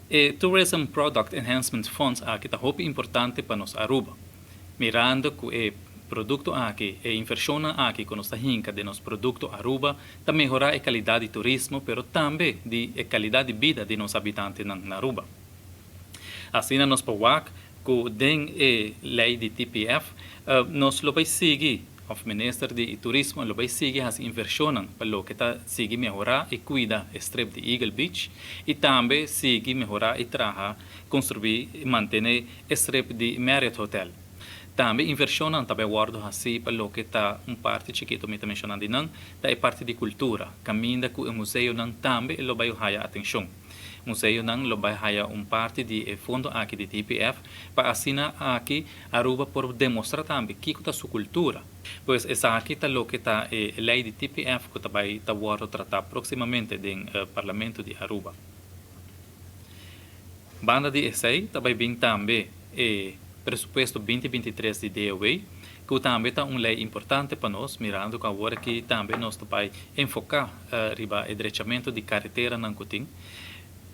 E Tourism Product Enhancement Funds aki ta hopi importante pa nos Aruba. Mirando cu e producto aki, e inversionnan aki cu nos ta hinca den nos producto Aruba ta mehora e calidad di turismo pero tambe di e calidad di bida di nos habitantenan na Aruba. Asina nos por wak cu den e ley di TPF nos lo bay sigui of Minister di Turismo lo bay sigui haci inversionnan pa loke ta sigui mehora y cuida e strip di Eagle Beach y tambe sigui mehora y traha, construi y mantene e strip di Marriott Hotel. Tambe inversionnan ta bay wordo haci pa loke ta un parti chikito mi ta menciona di nan, ta e parti di cultura, caminda cu e museonan tambe lo bay haya atencion. Museonan lo bay haya un parti di e fondo aki di TPF pa asina aki Aruba por demostra tambe kico ta su cultura. Pues esaki ta loke ta e ley di TPF cu ta bay ta wordo trata proximamente den Parlamento di Aruba. Banda di esey ta bay bin tambe e presupuesto 2023 di DOW, cu tambe ta un ley importante pa nos, mirando cu awor aki tambe nos ta bay enfoca riba e drechamento di careteranan cu tin.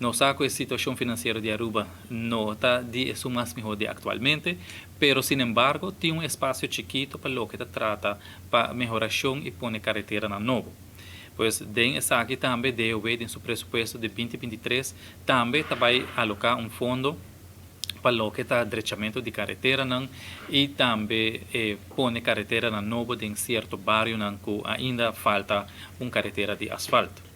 Nos sa cu e situacion financiero di Aruba no ta di esun mas miho di actualmente, pero sinembargo tin un espacio chikito pa loke ta trata pa mehoracion y pone careteranan nobo. Pues den esaki tambe DOW den su presupuesto di 2023 tambe ta bay aloca un fondo pa loke ta drechamento di careteranan y tambe pone careteranan nobo den cierto barionan cu ainda falta un caretera di asfalt.